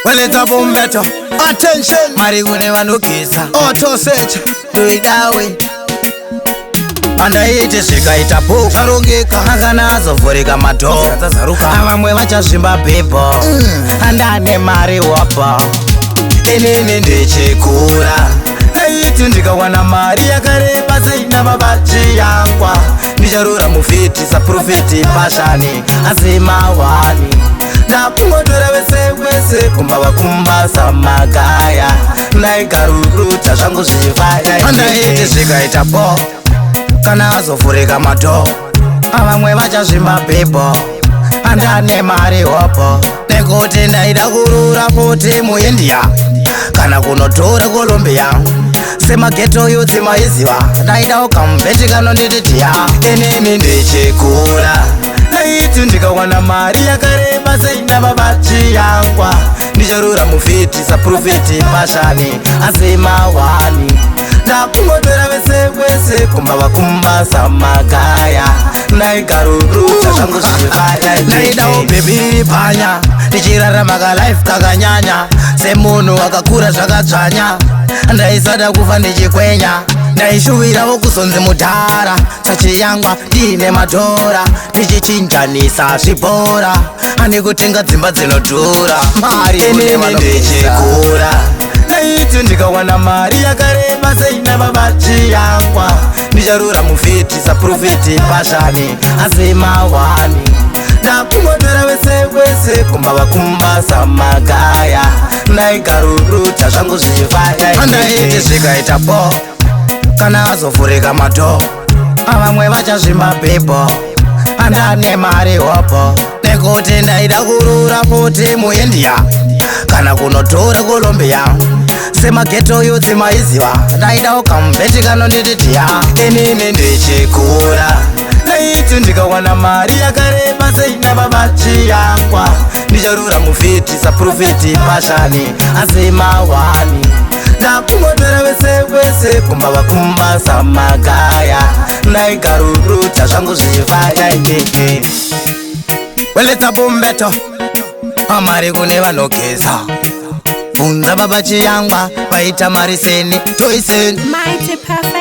Weleta bombeto. Attention. Mari kune vanogeza. Auto search. Ndoidawe. Andaiti zvikaita po zvarongeka, akana azovhurika madoor dzazaruka, vamwe vachazvimba bhebho. Andane mari wapa. Inini ndichikura ndaiti ndikawana mari yakareba seina vaVaChiyangwa, ndicharura mufiti saProphet Pashani. Asi mawani ndakungotora vese wese kumba vakumba samagaya, ndaigaruruta zvangu zvichifaya. Andaiti zvikaita po kana azovhurika madoor, vamwe vachazvimba bhebho. Andane mari hopo, nekuti ndaida kurura futi muIndia kana kunotora Colombia semaghetto youth maiziva. Ndaida ukambeti kanondititiya. Inini ndichikura ndaiti ndikawana mari yakareba seina vaVaChiyangwa, ndicharura mufiti saProphet Pashani. Asi mawani ndakungotora vese wese kumba vakumba samagaya, ndaigaruruta zvangu zvichifaya. Ndaidawo bhebhi riri panya, ndichirarama kalife kakanyanya semunhu akakura zvakadzvanya. Ndaisada kufa ndichikwenya, ndaishuvirawo kuzonzi mudhara saChiyangwa, ndiine madhora, ndichichinjanisa zvibhora andikutenga dzimba dzinodhura. Mari kune Inini vanogeza. ndichikura ndaiti ndikawana mari yakareba seina vaVaChiyangwa, ndicharura mufiti saProphet Pashani. Asi mawani ndakungotora vese wese kumba vakumba samagaya, ndaigaruruta zvangu zvichifaya. Andaiti zvikaita po kana azovhurika madoor, vamwe vachazvimba bhebho. Andane mari hopo, nekuti ndaida kurura futi muIndia kana kunotora Colombia semaghetto youth maiziva. Ndaida ukambeti kanondititiya. Inini ndichikura ndaiti ndikawana mari yakareba seina vaVaChiyangwa, ndicharura mufiti saProphet Pashani. Asi mawani ndakungotora vese wese kumba vakumba samagaya, ndaigaruruta zvangu zvichifaya. Weleta bombeto, amari kune vanogeza. Bvunza baba Chiyangwa, vaita mari seni toiseni. Mighty Perfect.